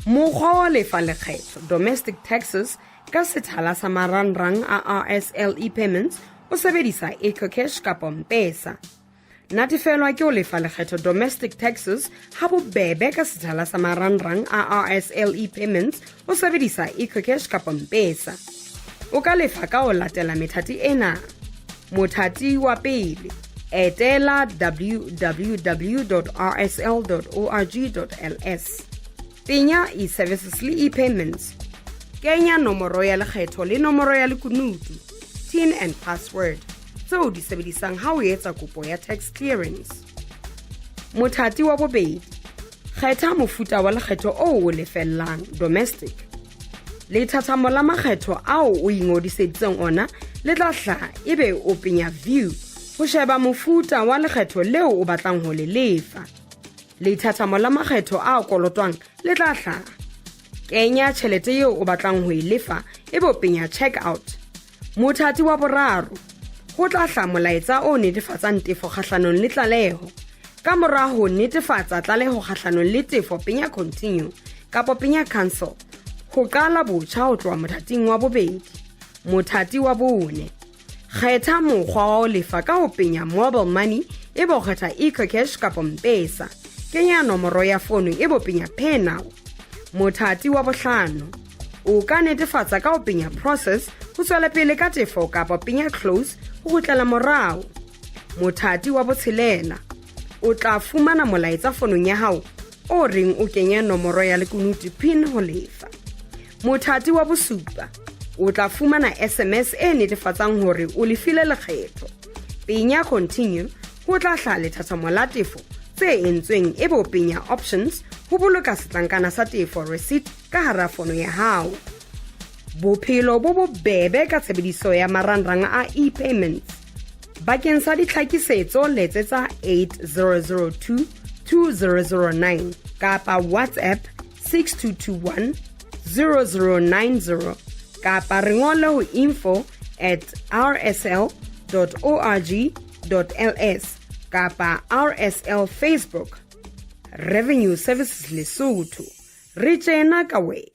Mokgwa wa lefa lekgetho, domestic taxes, ka sethala sa marangrang a RSL e-payments o sebedisa EcoCash kapa M-Pesa. Natefelwa ke ho lefa lekgetho, domestic taxes, ha bobebe ka sethala sa marangrang a RSL e-payments o sebedisa EcoCash kapa M-Pesa. O ka lefa ka ho latela methati ena. Mothati wa pele, etela www.rsl.org.ls. Penya e-services le e-payments. Kenya nomoro ya lekgetho le nomoro ya lekunutu, TIN and password, tseo di sebedisang ha o etsa kopo ya tax clearance. Mothati wa bobedi, kgetha mofuta wa lekgetho oo o lefellang, domestic. Lethathamo la makgetho ao o ingodiseditseng ona le tla hlaha, ebe o penya view ho sheba mofuta wa lekgetho leo o batlang ho le lefa. Lethathamo la makgetho a kolotwang le tla hlaha. Kenya tjhelete eo o batlang ho e lefa, ebe o penya check out. Mothati wa boraro, ho tla hlaha molaetsa o netefatsang tefo kgahlanong le tlaleho. Ka mora ho netefatsa tlaleho kgahlanong le tefo, penya continue kapa penya cancel ho qala botjha ho tloha mothating wa bobedi. Mothati wa bone, kgetha mokgwa wa ho lefa ka ho penya mobile money, ebe o kgetha EcoCash kapa M-Pesa. Kenya nomoro ya fono, ebe o penya pay now. Mothati wa bohlano, o ka netefatsa ka ho penya process ho tswela pele ka tefo kapa penya close ho kgutlela morao. Mothati wa botshelela, o tla fumana molaetsa fonong ya hao o reng o kenye nomoro ya lekunutu, PIN, ho lefa. Mothati wa bosupa, o tla fumana SMS e netefatsang hore o lefile lekgetho. Penya continue, ho tla hlaha lethathamo la tefo tse entsweng, ebe o penya options ho boloka setlankana sa tefo, receipt, ka hara fono ya hao. Bophelo bo bobebe ka tshebediso ya marangrang a e-payments. Bakeng sa ditlhakisetso, letsetsa 8002 2009 kapa WhatsApp 6221 0090 kapa re ngole ho info@rsl.org.ls kapa RSL Facebook. Revenue Services Lesotho, re tjena ka wena.